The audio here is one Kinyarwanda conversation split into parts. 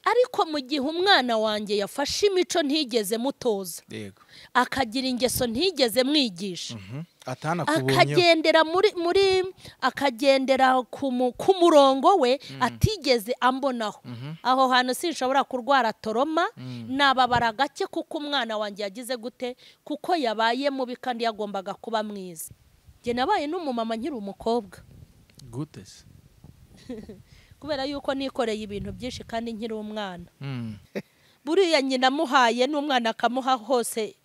Ariko mu gihe umwana wanjye yafashe imico ntigeze mutoza, akagira ingeso ntigeze mwigisha, akagendera muri akagendera ku murongo we atigeze ambonaho, aho hantu sinshobora kurwara toroma, nababara gake kuko umwana wanjye yagize gute, kuko yabaye mubi kandi yagombaga kuba mwiza. Njye nabaye n'umumama nkiri umukobwa. Gute se? Kubera yuko nikoreye ibintu byinshi kandi nkiri umwana. Buriya nyina muhaye n'umwana akamuha hose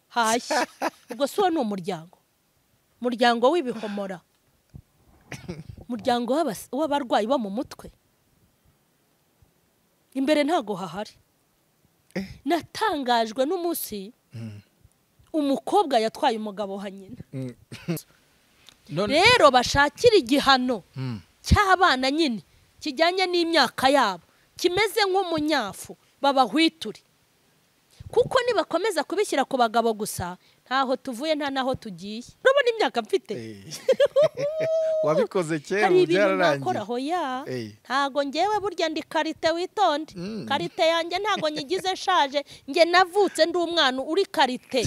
hashya. Ubwo si uwo ni umuryango. Muryango w'ibihomora. Muryango w'abarwayi bo mu mutwe. Imbere ntago hahari. Natangajwe n'umunsi umukobwa yatwaye umugabo wa nyina. Rero bashakira igihano cy'abana nyine kijyanye n'imyaka yabo kimeze nk'umunyafu, babahwiture. Kuko nibakomeza kubishyira ku bagabo gusa, ntaho tuvuye nta naho tugiye. Urabona imyaka mfite? Wabikoze kera byararangiye. Ya ntago ngewe burya ndi karite, witonde. Karite yanjye ntago nyigize nshaje, nge navutse ndi umwana uri karite.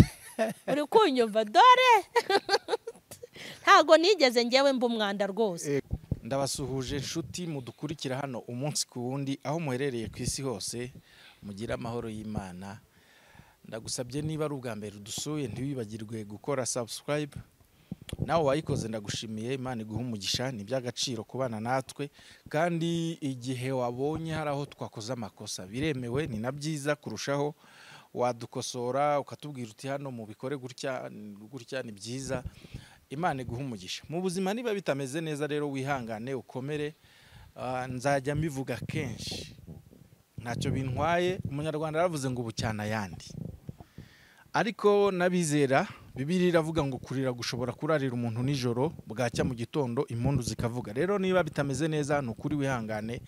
Uri kunyumva dore? Ntago nigeze ngewe mba umwanda rwose. Ndabasuhuje inshuti mudukurikira hano umunsi ku wundi aho muherereye ku isi hose, mugira amahoro y'Imana. Ndagusabye niba ari ubwa mbere udusuye ntiwibagirwe gukora subscribe. Nawe wayikoze ndagushimiye, Imana iguhe umugisha, ni iby'agaciro kubana natwe. Kandi igihe wabonye hari aho twakoze amakosa biremewe, ni na byiza kurushaho, wadukosora ukatubwira uti hano mubikore gutya gutya, ni byiza. Imana iguhe umugisha. Mu buzima niba bitameze neza rero wihangane ukomere. Nzajya mbivuga kenshi, ntacyo bintwaye. Umunyarwanda yaravuze ngo ubucyana yandi, ariko nabizera Bibiliya iravuga ngo kurira gushobora kurarira umuntu nijoro, bwacya mu gitondo impundu zikavuga. Rero niba bitameze neza ni ukuri wihangane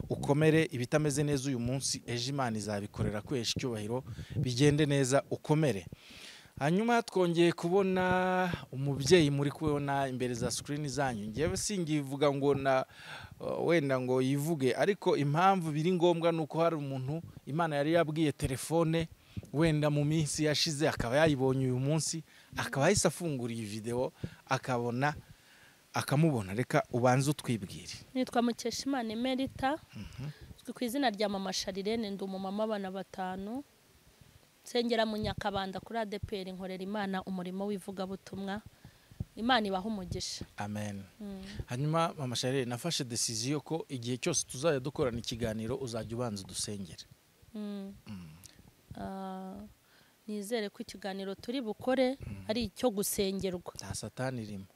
ukomere. Ibitameze neza uyu munsi, ejo Imana izabikorera kwesha icyubahiro, bigende neza, ukomere. Hanyuma twongeye kubona umubyeyi muri kubona imbere za screen zanyu. Ngewe singivuga ngo na wenda ngo yivuge, ariko impamvu biri ngombwa nuko hari umuntu Imana yari yabwiye telefone wenda mu minsi yashize akaba yayibonye uyu munsi, akaba yahise afungura iyi video akabona akamubona. Reka ubanze utwibwire. Nitwa Mukeshimana Emerita, uzwi ku izina rya Mama Sharirene, ndi umumama w'abana batanu, nsengera mu Nyakabanda kuri ADPR, nkorera Imana umurimo w'ivugabutumwa. Imana ibaha umugisha. Amen. Hanyuma Mama Sharirene, nafashe decision ko igihe cyose tuzajya dukorana ikiganiro uzajya ubanza udusengere. Nizere ko ikiganiro turi bukore ari icyo gusengerwa. Nta satani irimo.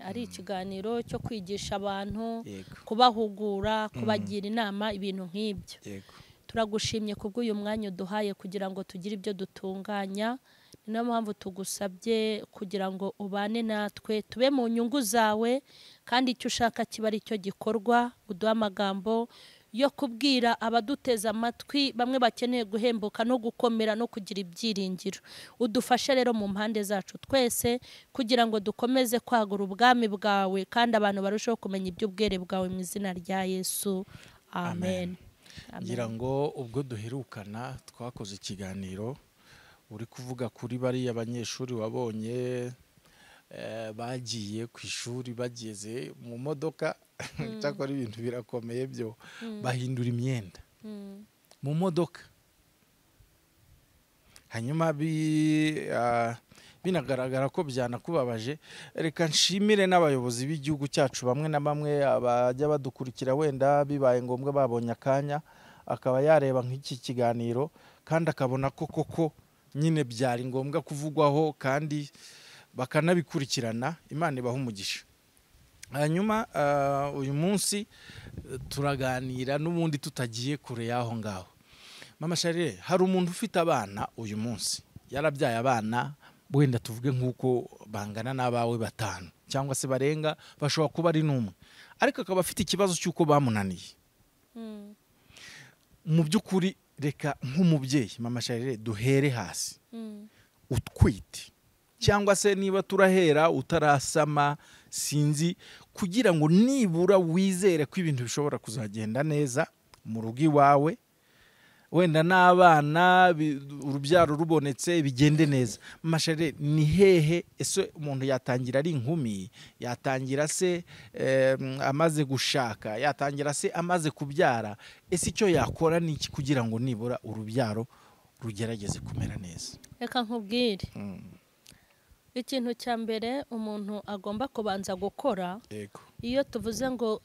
Ari ikiganiro cyo kwigisha abantu, kubahugura, kubagira inama, ibintu nk'ibyo. Turagushimye kubw'uyu mwanya uduhaye kugira ngo tugire ibyo dutunganya. Ni nayo mpamvu tugusabye kugira ngo ubane natwe, tube mu nyungu zawe, kandi icyo ushaka kiba ari cyo gikorwa. Uduhe amagambo yo kubwira abaduteza amatwi, bamwe bakeneye guhembuka no gukomera no kugira ibyiringiro. Udufashe rero mu mpande zacu twese kugira ngo dukomeze kwagura ubwami bwawe, kandi abantu barusheho kumenya iby'ubwere bwawe, mu izina rya Yesu. Amen. Ngira ngo ubwo duherukana twakoze ikiganiro uri kuvuga kuri bariya abanyeshuri wabonye bagiye ku ishuri bageze mu modoka, cyakora ibintu birakomeye byo, bahindura imyenda mu modoka. Hanyuma binagaragara ko byanakubabaje. Reka nshimire n'abayobozi b'igihugu cyacu bamwe na bamwe abajya badukurikira, wenda bibaye ngombwa babonye akanya akaba yareba nk'iki kiganiro kandi akabona ko koko nyine byari ngombwa kuvugwaho kandi bakanabikurikirana. Imana ibaha umugisha. Hanyuma uyu munsi turaganira n'ubundi tutagiye kure y'aho ngaho. Mama Sharirene, hari umuntu ufite abana uyu munsi yarabyaye abana wenda tuvuge nk'uko bangana n'abawe batanu cyangwa se barenga, bashobora kuba ari n'umwe, ariko akaba afite ikibazo cy'uko bamunaniye. Mu by'ukuri reka nk'umubyeyi Mama Sharirene duhere hasi, utwite cyangwa se niba turahera utarasama sinzi, kugira ngo nibura wizere ko ibintu bishobora kuzagenda neza mu rugo iwawe, wenda n'abana urubyaro rubonetse bigende neza. Mashere, ni hehe ese umuntu yatangira ari inkumi, yatangira se amaze gushaka, yatangira se amaze kubyara? Ese icyo yakora ni iki kugira ngo nibura urubyaro rugerageze kumera neza? Reka nkubwire, ikintu cya mbere umuntu agomba kubanza gukora, iyo tuvuze ngo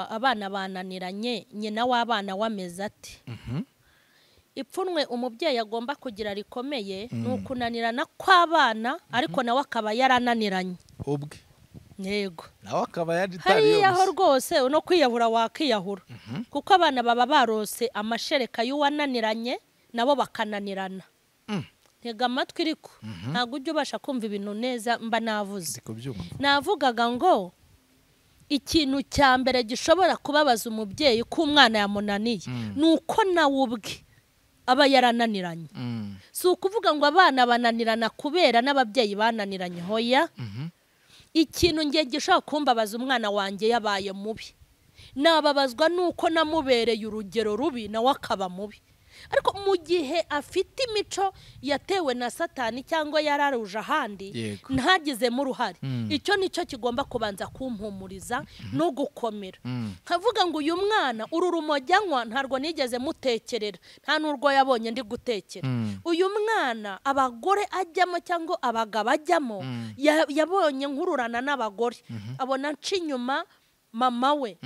abana bananiranye, nyina w'abana wameze ati, ipfunwe umubyeyi agomba kugira rikomeye ni ukunanirana kw'abana, ariko nawe akaba yarananiranye ubwe. Yego, nawe akaba hariyaho rwose no kwiyahura wakiyahura, kuko abana baba barose amashereka y'uwananiranye nabo bakananirana. Ntega amatwi ariko ntabwo ujya ubasha kumva ibintu neza mba navuze. Navugaga ngo ikintu cya mbere gishobora kubabaza umubyeyi ko umwana yamunaniye ni uko nawe ubwe aba yarananiranye. Si ukuvuga ngo abana bananirana kubera n'ababyeyi bananiranye, hoya. Ikintu ngiye gishobora kumbabaza umwana wanjye yabaye mubi, nababazwa nuko namubereye urugero rubi nawe akaba mubi. Ariko mu gihe afite imico yatewe na Satani cyangwa yararuje ahandi ntagizemo uruhare, icyo nicyo kigomba kubanza kumpumuriza no gukomera. Nkavuga ngo uyu mwana uru rumojyanywa ntarwo nigeze mutekerera, nta n'urwo yabonye ndi gutekera. Uyu mwana abagore ajyamo cyangwa abagabo ajyamo, yabonye nkururana n'abagore, abona nca inyuma mama we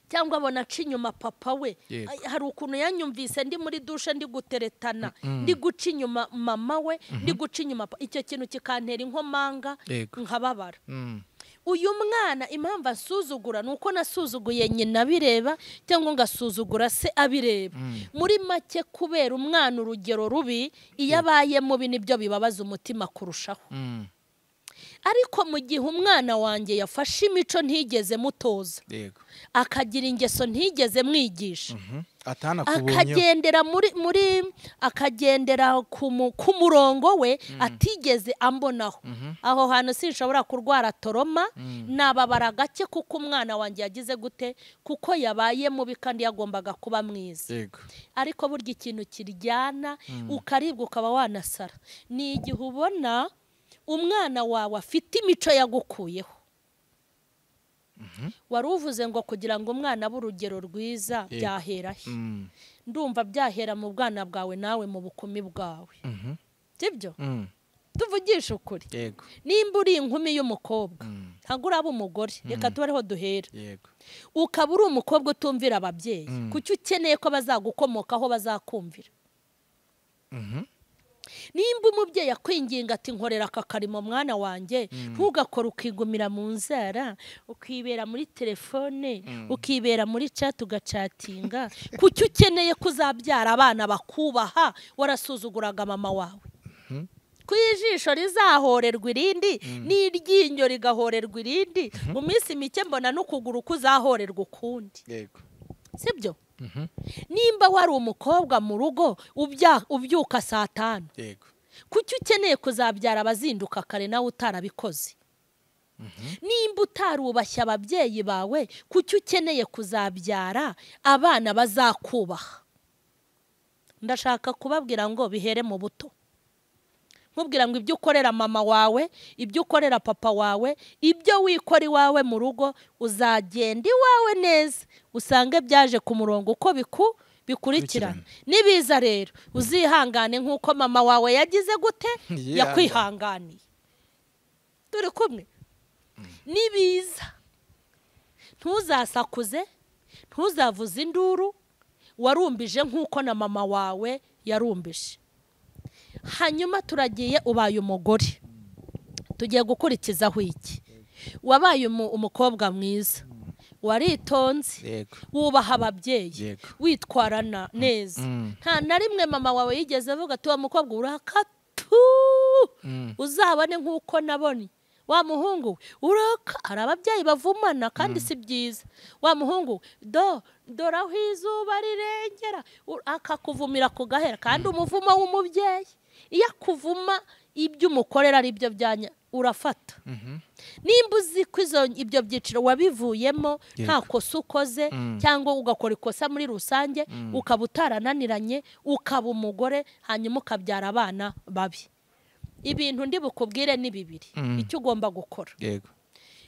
cyangwa abona aca inyuma papa we. Hari ukuntu yanyumvise ndi muri dushe ndi guteretana, ndi guca inyuma mama we, ndi guca inyuma, icyo kintu kikantera inkomanga nkababara. Uyu mwana impamvu asuzugura ni uko nasuzuguye nyina abireba cyangwa ngasuzugura se abireba. Muri make, kubera umwana urugero rubi, iyo abaye mubi nibyo bibabaza umutima kurushaho. Ariko mu gihe umwana wanjye yafashe imico ntigeze mutoza, akagira ingeso ntigeze mwigisha, akagendera muri akagendera ku murongo we atigeze ambonaho, aho hantu sinshobora kurwara toroma, nababara gake kuko umwana wanjye yagize gute, kuko yabaye mubi kandi yagombaga kuba mwiza. Ariko burya ikintu kiryana ukaribwa ukaba wanasara ni igihe ubona umwana wawe afite imico yagukuyeho. Wari uvuze ngo kugira ngo umwana abe urugero rwiza byahera he? Ndumva byahera mu bwana bwawe nawe mu bukumi bwawe, sibyo? Tuvugishe ukuri, nimba uri inkumi y'umukobwa ntabwo uraba umugore, reka tube ariho duhera. Ukaba uri umukobwa utumvira ababyeyi, kuki ukeneye ko bazagukomokaho bazakumvira? Nimba umubyeyi akwinginga ati nkorera aka karimo mwana wanjye, ntugakore, ukigumira mu nzara, ukibera muri telefone, ukibera muri chat ugacatinga, kuki ukeneye kuzabyara abana bakubaha warasuzuguraga mama wawe? Ku ijisho rizahorerwa irindi, n'iryinyo rigahorerwa irindi, mu minsi mike mbona n'ukuguru kuzahorerwa ukundi. Sibyo? Nimba wari umukobwa mu rugo ubyuka saa 5, kuki ukeneye kuzabyara abazinduka kare nawe utarabikoze? Nimba utarubashye ababyeyi bawe, kuki ukeneye kuzabyara abana bazakubaha? Ndashaka kubabwira ngo bihere mu buto. Nkubwira ngo ibyo ukorera mama wawe, ibyo ukorera papa wawe, ibyo wikora iwawe mu rugo, uzagenda iwawe neza usange byaje ku murongo uko bikurikirana. Nibiza rero uzihangane nk'uko mama wawe yagize gute, yakwihanganiye. Turi kumwe? Nibiza ntuzasakuze, ntuzavuze induru, warumbije nk'uko na mama wawe yarumbije. Hanyuma turagiye ubaye umugore, tugiye gukurikizaho iki? Wabaye umukobwa mwiza, waritonze, wubaha ababyeyi, witwarana neza, nta na rimwe mama wawe yigeze avuga ati wa mukobwa urakatu, uzabone nk'uko nabonye wa muhungu uraka. Hari ababyeyi bavumana kandi si byiza. Wa muhungu do dore aho izuba rirengera, akakuvumira ku gahera. Kandi umuvumo w'umubyeyi iyo akuvuma Ibyo umukorera ari byo byanya urafata. Nimba uzi ko ibyo byiciro wabivuyemo nta kosa ukoze cyangwa ugakora ikosa muri rusange ukaba utarananiranye ukaba umugore hanyuma ukabyara abana babi. Ibintu ndi bukubwire ni bibiri icyo ugomba gukora. Yego.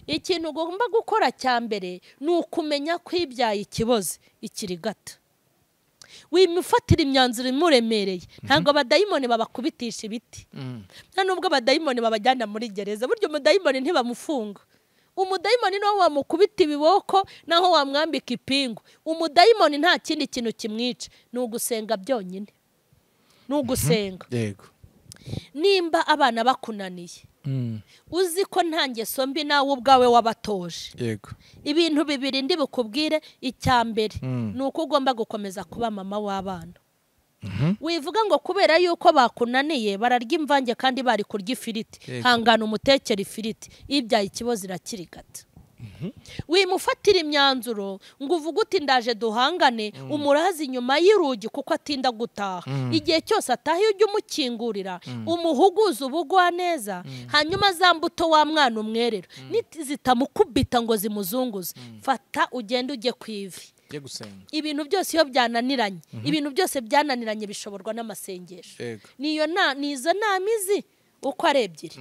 Ikintu ugomba gukora cya mbere ni ukumenya ko ibyaye ikiboze ikirigata. Wimufatira imyanzuro imuremereye. Ntabwo abadayimoni babakubitisha ibiti. Nta nubwo abadayimoni babajyana muri gereza. Burya umudayimoni ntibamufunga. Umudayimoni naho wamukubita ibiboko naho wamwambika ipingu. Umudayimoni nta kindi kintu kimwica, ni ugusenga byonyine. Ni ugusenga. Yego. Nimba abana bakunaniye, uzi ko nta ngeso mbi nawe ubwawe wabatoje. Yego. Ibintu bibiri ndi bukubwire. Icya mbere ni uko ugomba gukomeza kuba mama w'abana. Wivuga ngo kubera yuko bakunaniye bararya imvange kandi bari kurya ifiriti, hangana umutekera ifiriti, ibyaye ikibozo irakirigata. Wimufatira imyanzuro ngo uvuge uti ndaje duhangane, umurazi inyuma y'urugi kuko atinda gutaha. Igihe cyose ataha iyo ujya umukingurira umuhuguza ubugwa neza, hanyuma za mbuto wa mwana umwerera zitamukubita ngo zimuzunguze. Fata ugende ujye ku ivi. Ibintu byose iyo byananiranye, ibintu byose byananiranye bishoborwa n'amasengesho. Niyo na nizo namizi uko ari ebyiri.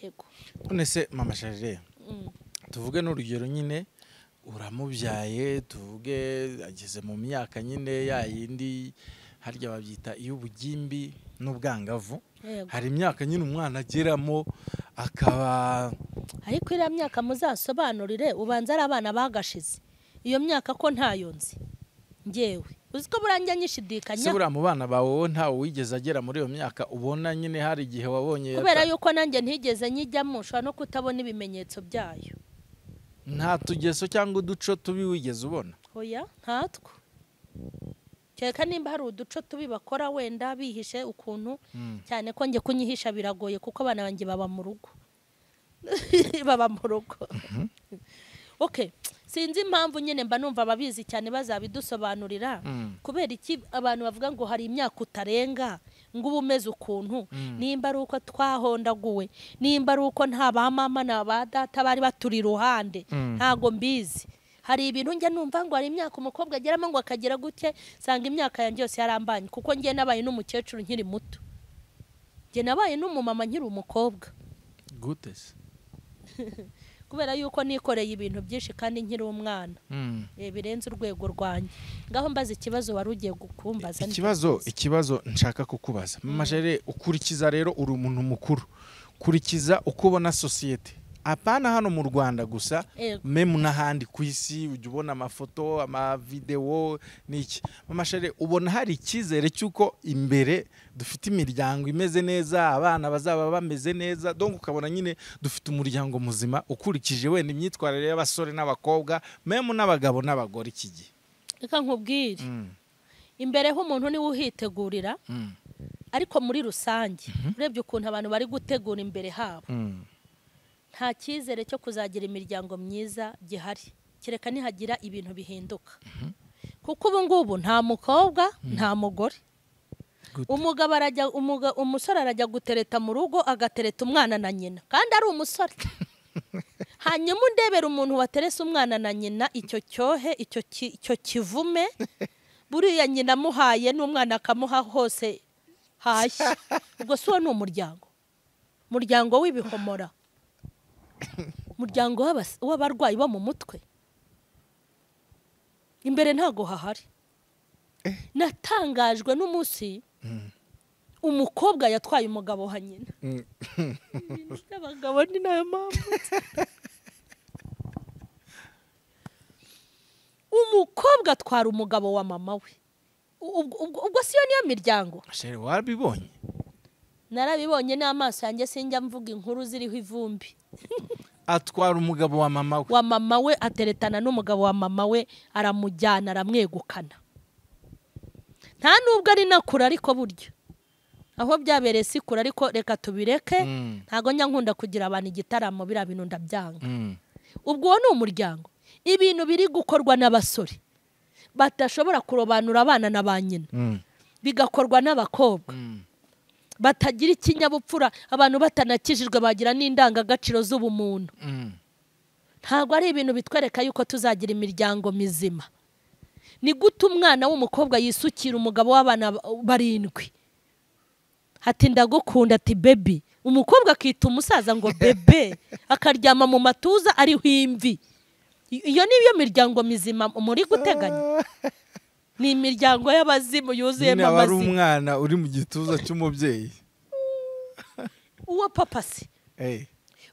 Yego. None se mama Charlene, tuvuge n'urugero nyine uramubyaye, tuvuge ageze mu myaka nyine ya yindi harya babyita iy'ubugimbi n'ubwangavu. Hari imyaka nyine umwana ageramo akaba, ariko iriya myaka muzasobanurire ubanza ari abana bagashize iyo myaka ko ntayo nzi ngewe. Uzi ko burangiye nyishidikanya. Se buriya mu bana bawe wowe ntawe wigeze agera muri iyo myaka ubona nyine hari igihe wabonye? Kubera yuko nanjye ntigeze nyijyamo, ushobora no kutabona ibimenyetso byayo. Nta tugeso cyangwa uduco tubi wigeze ubona? Oya, ntatwo. Kereka nimba hari uduco tubi bakora wenda bihishe ukuntu, cyane ko njye kunyihisha biragoye kuko abana banjye baba mu rugo. Baba mu rugo. Okay. Sinzi impamvu nyine mba numva ababizi cyane bazabidusobanurira. Kubera iki abantu bavuga ngo hari imyaka utarenga ngo uba umeze ukuntu? Nimba ari uko twahondaguwe, nimba ari uko nta ba mama na ba data bari baturi iruhande, ntago mbizi. Hari ibintu njya numva ngo hari imyaka umukobwa ageramo ngo akagera gute, sanga imyaka yanjye yose yarambanye kuko njye nabaye n'umukecuru nkiri muto. Njye nabaye n'umumama nkiri umukobwa. Gute se? Kubera yuko nikoreye ibintu byinshi kandi nkiri umwana. Birenze urwego rwanjye. Ngaho mbaza ikibazo wari ugiye gukumbaza. Ikibazo nshaka kukubaza. Mama Charlene, ukurikiza rero uri umuntu mukuru. Kurikiza uko ubona societe. Apana hano mu Rwanda gusa, memu n'ahandi ku isi ujya ubona amafoto, amavideo n'iki. Mama Charlene, ubona hari icyizere cy'uko imbere dufite imiryango imeze neza, abana bazaba bameze neza, donc ukabona nyine dufite umuryango muzima ukurikije wenda imyitwarire y'abasore n'abakobwa, memu n'abagabo n'abagore iki gihe? Reka nkubwire. Imbere h'umuntu niwe uhitegurira, ariko muri rusange urebye ukuntu abantu bari gutegura imbere habo, nta cyizere cyo kuzagira imiryango myiza gihari, kereka nihagira ibintu bihinduka. Kuko ubu ngubu nta mukobwa nta mugore. Umugabo arajya, umusore arajya gutereta mu rugo agatereta umwana na nyina kandi ari umusore. Hanyuma undebera umuntu waterese umwana na nyina, icyo cyohe, icyo kivume, buriya nyina amuhaye n'umwana akamuha hose hashya. Ubwo si uwo ni umuryango, umuryango w'ibihomora, umuryango w'abarwayi bo mu mutwe. Imbere ntago hahari. Natangajwe n'umunsi umukobwa yatwaye umugabo wa nyina. Abagabo ni nayo mpamvu. Umukobwa atwara umugabo wa mama we. Ubwo siyo niyo miryango. Warabibonye? Narabibonye n'amaso yanjye, sinjya mvuga inkuru ziriho ivumbi. Atwara umugabo wa mama we. Wa mama we, ateretana n'umugabo wa mama we, aramujyana aramwegukana. Nta nubwo ari nakura ariko buryo aho byabereye si kure, ariko reka tubireke. Ntago njya nkunda kugira abantu igitaramo, biriya bintu ndabyanga. Ubwo uwo ni umuryango. Ibintu biri gukorwa n'abasore badashobora kurobanura abana na ba nyina, bigakorwa n'abakobwa. Batagira ikinyabupfura, abantu batanakijijwe bagira n'indangagaciro z'ubumuntu. Ntabwo ari ibintu bitwereka yuko tuzagira imiryango mizima. Ni gute umwana w'umukobwa yisukira umugabo w'abana 7 ati ndagukunda, ati baby, umukobwa akita umusaza ngo bebe, akaryama mu matuza ariho imvi. Iyo niyo miryango mizima muri guteganya? Ni imiryango y'abazimu yuzuyemo amazimu. Ari umwana uri mu gituza cy'umubyeyi. Uwo papa se,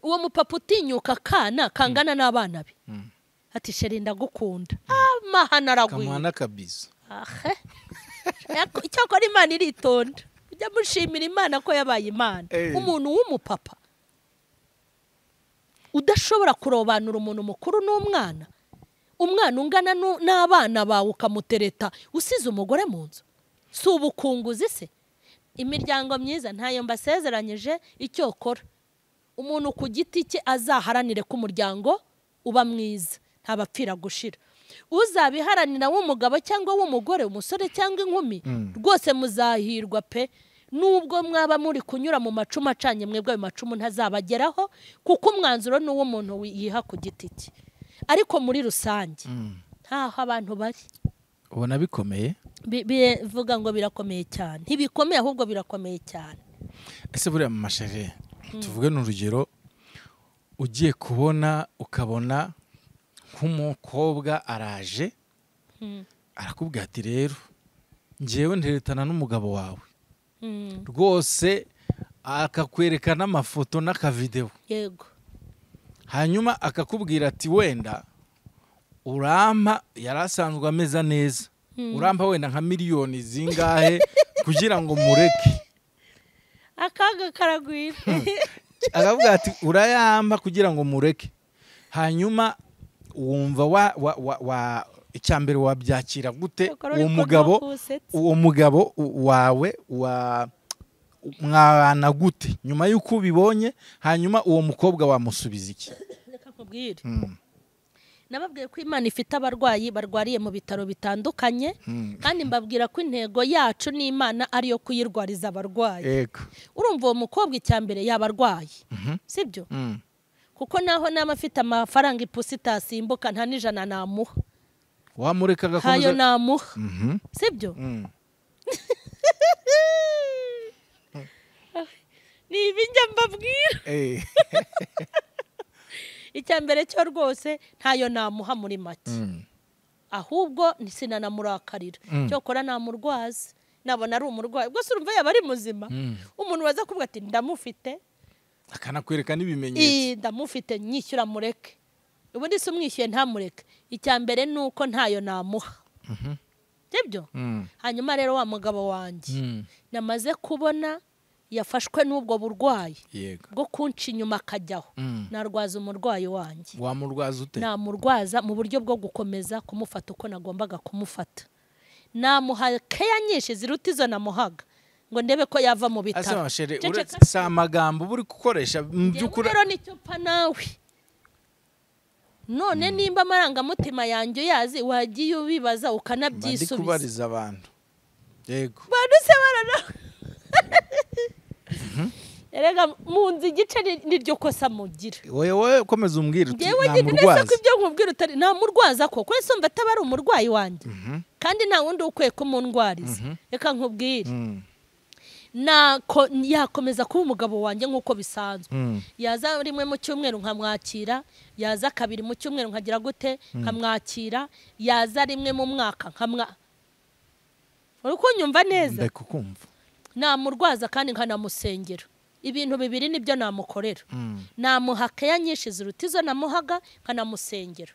uwo mupapa utinyuka akana kangana n'abana be, ati sheri ndagukunda, amahana aragwira, kamuha n'akabizo. Icyakora Imana iritonda, ujya mushimira Imana ko yabaye Imana. Umuntu w'umupapa udashobora kurobanura umuntu mukuru n'umwana, umwana ungana n'abana bawe ukamutereta usize umugore mu nzu, si ubukunguzi se? Imiryango myiza ntayo mbasezeranyije. Icyo kora umuntu ku giti cye azaharanire ko umuryango uba mwiza, ntabapfira gushira. Uzabiharanira w'umugabo cyangwa w'umugore, umusore cyangwa inkumi, rwose muzahirwa pe. Nubwo mwaba muri kunyura mu macumu acanye, mwebwe ayo macumu ntazabageraho, kuko umwanzuro ni uw'umuntu yiha ku giti cye. Ariko muri rusange ntaho abantu bari. Ubona bikomeye? Bivuga ngo birakomeye cyane. Ntibikomeye ahubwo birakomeye cyane. Ese buriya mu mashere tuvuge n'urugero, ugiye kubona ukabona nk'umukobwa araje arakubwira ati rero njyewe nteretana n'umugabo wawe rwose, akakwereka n'amafoto n'akavideo. Yego. Hanyuma akakubwira ati wenda urampa, yarasanzwe ameza neza, urampa wenda nka miliyoni zingahe kugira ngo mureke. Akaga karagwira. Akavuga ati urayampa kugira ngo mureke. Hanyuma wumva wa icyambere wabyakira gute? Uwo mugabo wawe wa mwabana gute nyuma yuko ubibonye? Hanyuma uwo mukobwa wamusubiza iki? Reka nkubwire. Nababwiye ko Imana ifite abarwayi barwariye mu bitaro bitandukanye, kandi mbabwira ko intego yacu n'Imana ari yo kuyirwariza abarwayi. Urumva uwo mukobwa icyambere yabarwaye, sibyo? Kuko naho nama afite amafaranga ipusi itasimbuka nta n'ijana namuha. Wamureka agakomeza? Hayo namuha, sibyo? Ni ibinjya mbabwira. Icyambere cyo rwose ntayo namuha muri make, ahubwo sinanamurakarira. Cyokora namurwaza, nabona ari umurwayi ubwo urumva yaba ari muzima. Umuntu waza kuvuga ati ndamufite, akanakwereka n'ibimenyetso, ndamufite nyishyura mureke, ubundi se umwishyuye ntamureke. Icyambere nuko ntayo namuha, sibyo? Hanyuma rero wa mugabo wanjye namaze kubona yafashwe n'ubwo burwayi bwo kunca inyuma akajyaho, narwaza umurwayi wanjye. Wamurwaza ute? Namurwaza mu buryo bwo gukomeza kumufata uko nagombaga kumufata. Namuha keya nyinshi ziruta izo namuhaga ngo ndebe ko yava mu bitaro. Si amagambo uri gukoresha mu by'ukuri. Rero nicyo mpa nawe. None nimba amarangamutima yanjye uyazi, wagiye ubibaza ukanabyisubiza. Ndi kubariza abantu. Yego. Bantu se barana. Erega munzi igice niryo kosa mugira. Wewe ukomeza umbwira uti namurwaza. Ko ibyo nkubwira utari namurwaza ko kwese umva atabari umurwayi wanjye. Kandi nta wundi ukwiye kumundwariza. Reka nkubwire. Nako yakomeza kuba umugabo wanjye nkuko bisanzwe. Yaza rimwe mu cyumweru nkamwakira, yaza kabiri mu cyumweru nkagira gute nkamwakira, yaza rimwe mu mwaka nkamwa. Uri kunyumva neza? Ndakukumva. Namurwaza kandi nkanamusengera. Ibintu bibiri nibyo namukorera. Namuha keya nyinshi ziruta izo namuhaga, nkanamusengera.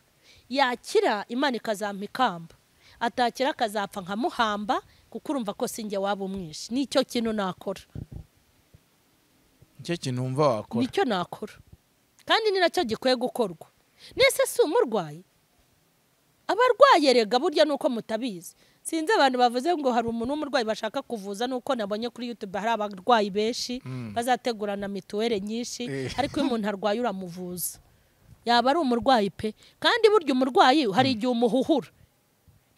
Yakira Imana ikazampa ikamba, atakira akazapfa nkamuhamba, kuko urumva ko sinjye waba umwishe. Nicyo kintu nakora. Nicyo kintu wumva wakora? Nicyo nakora, kandi ni nacyo gikwiye gukorwa. Nese si umurwayi? Abarwaye rega burya nuko mutabizi. Sinzi abantu bavuze ngo hari umuntu w'umurwayi bashaka kuvuza, nuko nabonye kuri YouTube hari abarwayi benshi bazategurana mituweli nyinshi, ariko iyo umuntu arwaye uramuvuza. Yaba ari umurwayi pe. Kandi burya umurwayi hari igihe umuhuhura.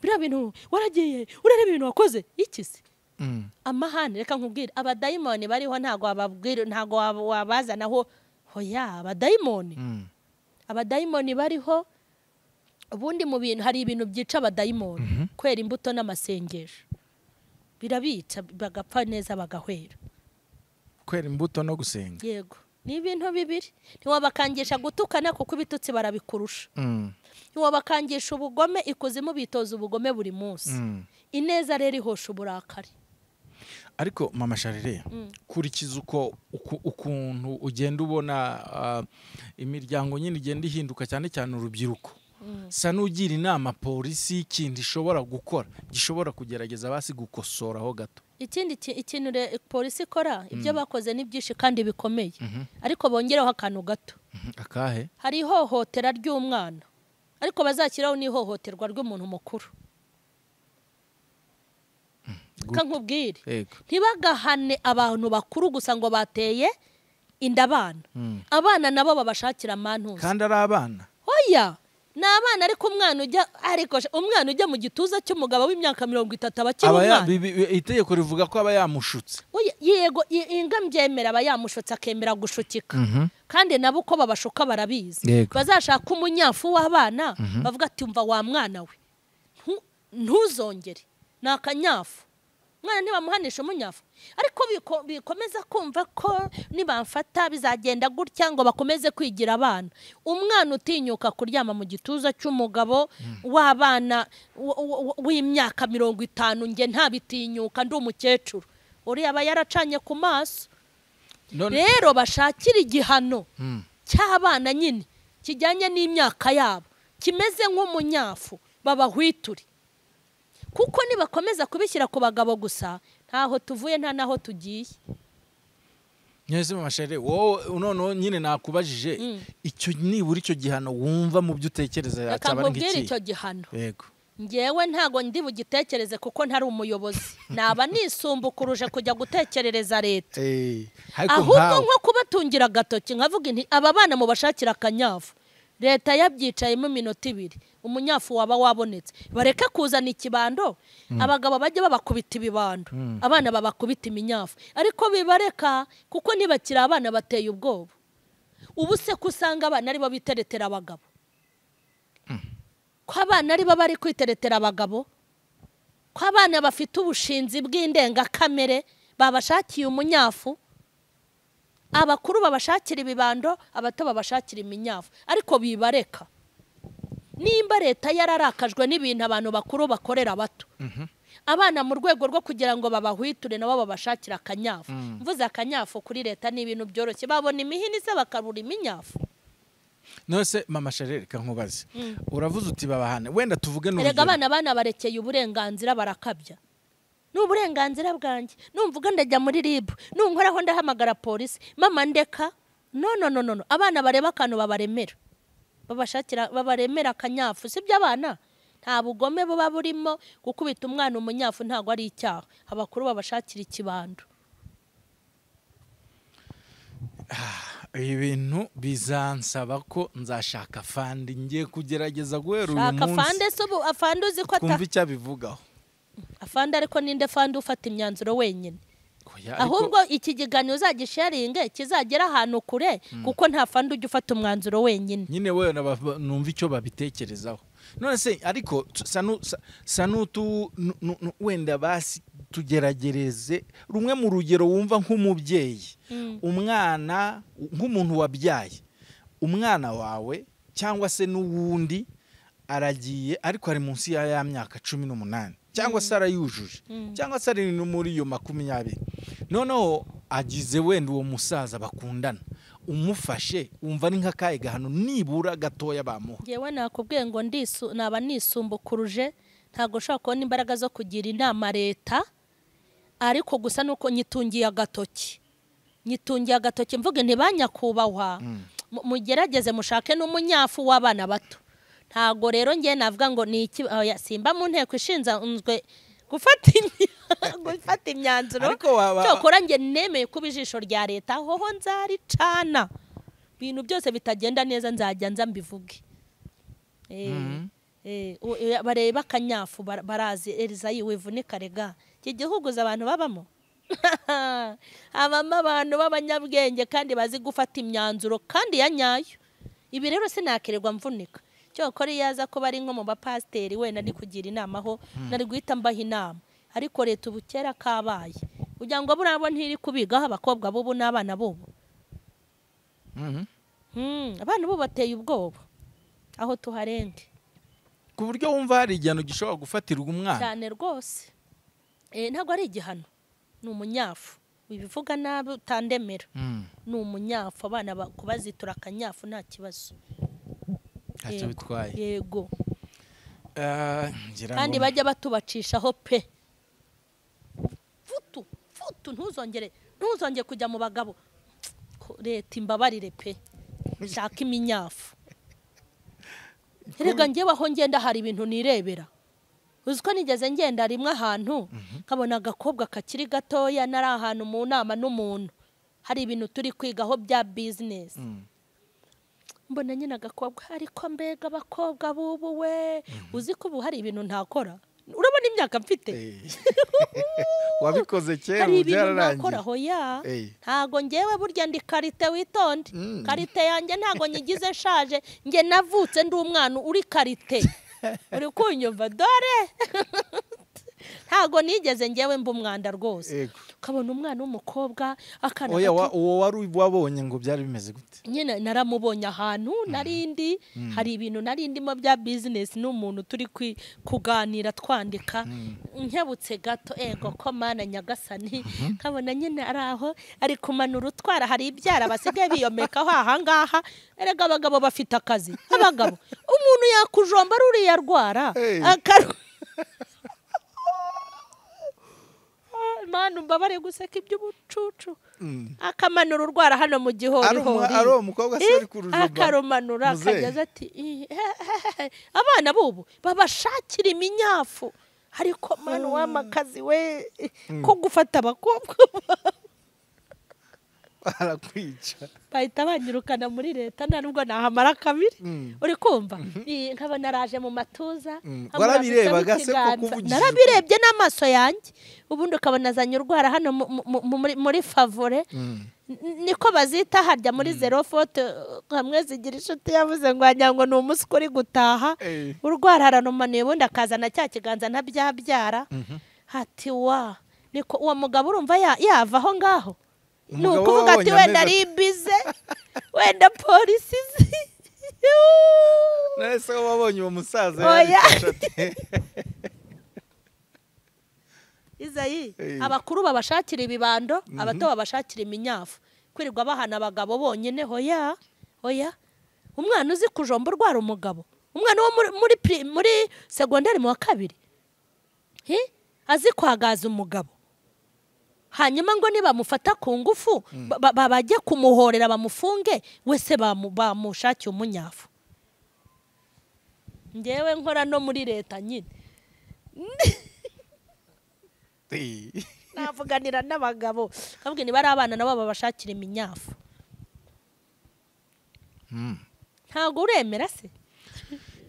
Biriya bintu waragiye urareba ibintu wakoze iki se? Amahane reka nkubwire, abadayimoni bariho ntago wababwira, ntago wabazanaho. Hoya abadayimoni, abadayimoni bariho. Ubundi mu bintu hari ibintu byica abadayimoni, kwera imbuto n'amasengesho birabica bagapfa neza bagahwera. Kwera imbuto no gusenga, yego, ni ibintu bibiri. Ntiwabakangisha gutukana kuko ibitutsi barabikurusha. Ntiwabakangisha ubugome, ikuzimu bitoza ubugome buri munsi. Ineza rero ihosha uburakari. Ariko mama Charlene, kurikiza uko ukuntu ugenda ubona imiryango nyine igenda ihinduka, cyane cyane urubyiruko, sa n'ugira inama polisi ikintu ishobora gukora gishobora kugerageza basi gukosoraho gato. Ikindi ikintu polisi ikora, ibyo bakoze ni byinshi kandi bikomeye, ariko bongeraho akantu gato. Akahe? Hari ihohotera ry'umwana, ariko bazashyiraho n'ihohoterwa ry'umuntu mukuru. Nkubwire, ntibagahane abantu bakuru gusa ngo bateye inda abana. Abana nabo babashakira amantuza kandi ari abana. Oya, ni abana, ariko umwana ujya, ariko umwana ujya mu gituza cy'umugabo w'imyaka 30 aba akiri umwana. Itegeko rivuga ko aba yamushutse. Yego, inga mbyemera, aba yamushutse akemera gushukika. Kandi nabo uko babashuka barabizi. Bazashaka umunyafu w'abana bavuga ati umva wa mwana we, ntuzongere, ni akanyafu. Mwana ntibamuhanisha umunyafu, ariko bikomeza kumva ko nibamfata bizagenda gutya, ngo bakomeze kwigira abana. Umwana utinyuka kuryama mu gituza cy'umugabo w'abana w'imyaka 50, nge ntabitinyuka, ndi umukecuru, uriya aba yaracanye ku maso. Rero bashakira igihano cy'abana nyine kijyanye n'imyaka yabo, kimeze nk'umunyafu, babahwiture. Kuko nibakomeza kubishyira ku bagabo gusa, ntaho tuvuye nta naho tugiye. Nyese mama Charlene, wowe noneho nyine nakubajije icyo nibura icyo gihano wumva mu byo utekereza yacaba ari iki? Icyo gihano. Yego. Ngewe ntago ndi bugitekereze kuko ntari umuyobozi. Naba nisumbukuruje kujya gutekerereza leta. Ahubwo nko kubatungira agatoki nkavuga nti aba bana mubashakira akanyafu. Leta yabyicayemo iminota 2, umunyafu waba wabonetse. Bareke kuzana ikibando, abagabo bajye babakubita ibibando, abana babakubita iminyafu. Ariko bibareka kuko nibakira abana bateye ubwoba. Ubu se kusanga abana ari bo biteretera abagabo. Ko abana ari bo bari kwiteretera abagabo, ko abana bafite ubushinzi bw'indengakamere, babashakiye umunyafu. Abakuru babashakira ibibando, abato babashakira iminyafu, ariko bibareka. Nimba leta yararakajwe n'ibintu abantu bakuru bakorera abato, abana mu rwego rwo kugira ngo babahwiture nabo babashakira akanyafu. Mvuze akanyafu kuri leta ni ibintu byoroshye, babona imihini se bakabura iminyafu. Nose mama Charlene, reka nkubaze, uravuze uti babahane, wenda tuvuge n'urugero. Erega abana barekeye uburenganzira barakabya. Ni uburenganzira bwanjye, numvuga ndajya muri RIB, nunkoraho ndahamagara polisi, mama ndeka. No no no no, abana bareba akantu babaremera, babashakira, babaremera akanyafu. Sibyo abana nta bugome buba burimo, gukubita umwana umunyafu ntago ari icyaha. Abakuru babashakira ikibando. Ibintu bizansaba ko nzashaka fandi, ngiye kugerageza guhera uyu munsi. Shaka fande se ubu afande uzi ko twumva icyo abivugaho. Afande ariko ninde fande ufata imyanzuro wenyine? Ahubwo iki kiganiro uzagisharinge kizagera ahantu kure, kuko nta fande ujya ufata umwanzuro wenyine. Nyine wewe numva icyo babitekerezaho. None se ariko sanutu wenda basi tugeragereze rumwe mu rugero wumva nk'umubyeyi, umwana nk'umuntu wabyaye umwana wawe cyangwa se n'uwundi aragiye ariko ari munsi ya myaka 18 cyangwa se arayujuje cyangwa se ari no muri iyo 20, noneho agize wenda uwo musaza bakundana, umufashe umva ni nk'akaye gahano nibura gatoya bamuha. Ngewe nakubwiye ngo naba nisumbukuruje, ntago ushobora kubona imbaraga zo kugira inama leta, ariko gusa nuko nyitungiye agatoki, nyitungiye agatoki mvuge ntibanyakubahwa, mugerageze mushake n'umunyafu w'abana bato. Ntago rero ngiye navuga ngo ni iki, simba mu nteko ishinzwe gufata imyanzuro, cyokora nge nemeye kuba ijisho rya leta, hoho nzaricana, ibintu byose bitagenda neza nzajya nza mbivuge. Bareba akanyafu barazi Elizayi wivunika rega. Iki gihugu abantu babamo habamo abantu b'abanyabwenge kandi bazi gufata imyanzuro kandi ya nyayo. Ibi rero sinakererwa mvunika. Cyokora yaza ko bari nko mu bapasteri wenda ndi kugira inama ho nari guhita mbaha inama, ariko leta ubu kera kabaye kugira ngo burabo ntiri kubigaho abakobwa bubu n'abana bubu. Abana bubu bateye ubwoba aho tuharenge, ku buryo wumva hari igihano gishobora gufatirwa umwana cyane rwose. Ntabwo ari igihano, ni umunyafu. Wibivuga nabi utandemera. Ni umunyafu, abana kubazitura akanyafu nta kibazo. Ntacyo bitwaye. Yego. Kandi bajya batubacishaho pe. Futu, futu, ntuzongere kujya mu bagabo. Leta imbabarire pe. Shaka iminyafu. Erega njyewe aho ngenda hari ibintu nirebera. Uzi ko nigeze ngenda rimwe ahantu nkabona agakobwa kakiri gatoya, nari ahantu mu nama n'umuntu, hari ibintu turi kwigaho bya business. Mbona nyine agakobwa, ariko mbega abakobwa bubu we, uzi ko ubu hari ibintu ntakora. Urabona imyaka mfite. Wabikoze kera byararangiye. Ntakora hoya. Ntago ngewe burya ndi karite, witonde. Karite yanjye ntago nyigize nshaje, nge navutse ndi umwana uri karite. Uri kunyumva dore. Ntago nigeze ngewe mba umwanda rwose. Ukabona umwana w'umukobwa akana. Oya, uwo wari wabonye ngo byari bimeze gute? Nyine naramubonye ahantu narindi, hari ibintu narindimo bya business n'umuntu turi kuganira twandika, nkebutse gato ego ko mana nyagasani, nkabona nyine ari aho ari kumanura utwara, hari ibyara basigaye biyomekaho aha ngaha. Erega abagabo bafite akazi, abagabo umuntu yakujomba ruriya rwara Manu mbabare guseka iby'ubucucu. Akamanura urwara hano mu gihorihori. Ari umukobwa se ari kurujomba. Akarumanura akageza ati abana bubu babashakira iminyafu. Ariko manu w'amakazi we ko gufata abakobwa barakwica. Bahita banyirukana muri leta nta nubwo nahamara kabiri. Uri kumva? Nkabona naraje mu matuza. Warabirebaga se ko kuvugisha? Narabirebye n'amaso yanjye. Ubundi ukabona azanye urwara hano muri favore. Niko bazita harya muri zero faute, hamwe zigira inshuti yavuze ngo wanyango ni umunsi uri gutaha. Urwara aranumanuye ubundi akazana cya kiganza ntabyabyara. Ati wa niko uwo mugabo urumva yava aho ngaho. Ni ukuvuga ati wenda ari bize, wenda polisi izi. Nese wabonye uwo musaza yarifashe ate? Izayi, abakuru babashakira ibibando, abato babashakira iminyafu. Kwirirwa bahana abagabo bonyine hoya, hoya. Umwana uzi kujomba urwara umugabo. Umwana wo muri segonderi mu wa kabiri. Azi kwagaza umugabo. Hanyuma ngo nibamufata ku ngufu babajye kumuhorera bamufunge, wese bamushakiye umunyafu. Ngewe nkora no muri leta nyine. Navuganira n'abagabo kabwe ni bari abana nabo babashakira iminyafu. Ntago uremera se?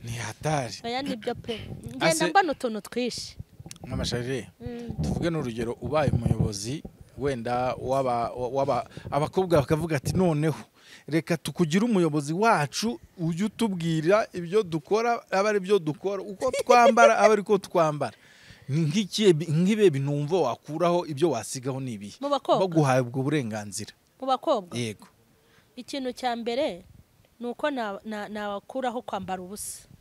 Ni hatari. Oya nibyo pe. Ngenda mbona utuntu twishi. Mama Charlene, tuvuge n'urugero ubaye umuyobozi wenda waba abakobwa bakavuga ati noneho reka tukugira umuyobozi wacu ujye utubwira ibyo dukora aba ari byo dukora, uko twambara aba ari ko twambara. Nk'ibe binumva wakuraho ibyo wasigaho nibi baguhaye ubwo burenganzira mu bakobwa. Yego. Ikintu cya mbere nuko nakuraho kwambara ubusa.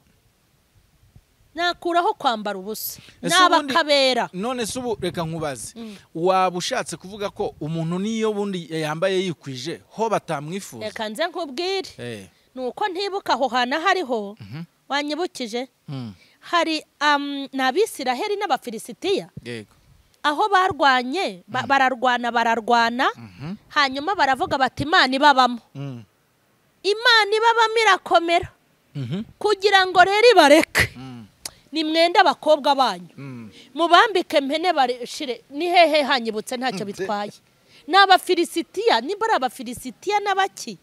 Nakuraho kwambara ubusa n'abakabera. None se ubu reka nkubaze, waba ushatse kuvuga ko umuntu niyo bundi yambaye yikwije ho batamwifuza? Reka nze nkubwire. Nuko ntibuka aho hana hariho wanyibukije hari n'Abisiraheli n'Abafilisitiya. Yego. Aho barwanye bararwana hanyuma baravuga bati Imana ibabamo. Imana ibabamo irakomera. Kugira ngo rero ibareke. Ni mwenda abakobwa banyu mubambike mpene barishire ni hehe hanyibutse ntacyo bitwaye. N'Abafilisitiya nimba ari Abafilisitiya n'abaki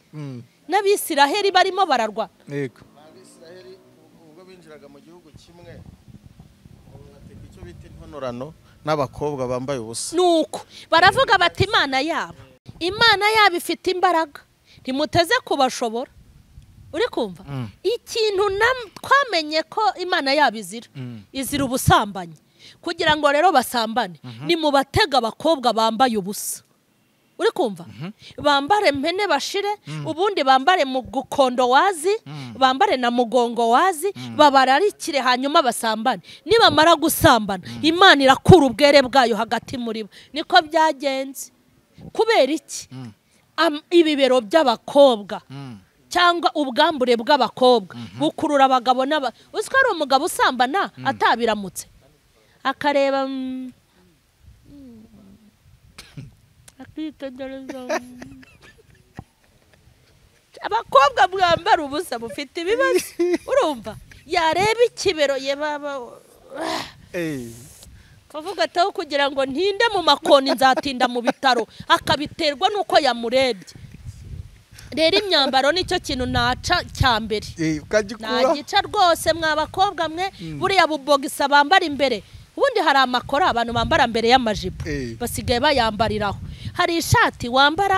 n'Abisiraheli barimo bararwa. Yego. Abisiraheli ubwo binjiraga mu gihugu Kimwe bateka icyo bita intonorano n'abakobwa bambaye ubusa. Nuko baravuga bati Imana yabo, Imana yabo ifite imbaraga, ntimuteze kubashobora. Uri kumva? Ikintu twamenye ko Imana yabo izira, izira ubusambanyi. Kugira ngo rero basambane, ni mu batega abakobwa bambaye ubusa. Uri kumva? Bambare mpene bashire, ubundi bambare mu gukondo wazi, bambare na mugongo wazi, babararikire hanyuma basambane. Nibamara gusambana, Imana irakura ubwere bwayo hagati muri bo. Niko byagenze. Kubera iki? Ibibero by'abakobwa cyangwa ubwambure bw'abakobwa bukurura abagabo n'aba. Uzi ko ari umugabo usambana atabiramutse, akareba akitegereza. Abakobwa mwambara ubusa mufite ibibazo. Urumva? Yareba ikibero ye baba kavuga ataho kugira ngo ntinde mu makoni nzatinda mu bitaro, akabiterwa nuko yamurebye. Rero imyambaro nicyo kintu naca cya mbere. Nagica rwose mwa bakobwa mwe, buriya bubogisa bambara imbere. Ubundi hari amakora abantu bambara mbere y'amajipo, basigaye bayambariraho. Hari ishati wambara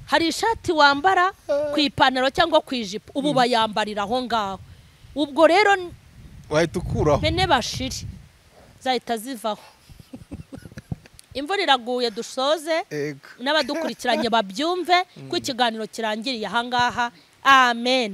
hari ishati wambara ku ipantaro cyangwa ku ijipo, ubu bayambarira aho ngaho. Ubwo rero wahita ukuraho bene bashiri zahita zivaho. Imvura iraguye, dusoze n'abadukurikiranye babyumve ko ikiganiro kirangiriye aha ngaha. Amen.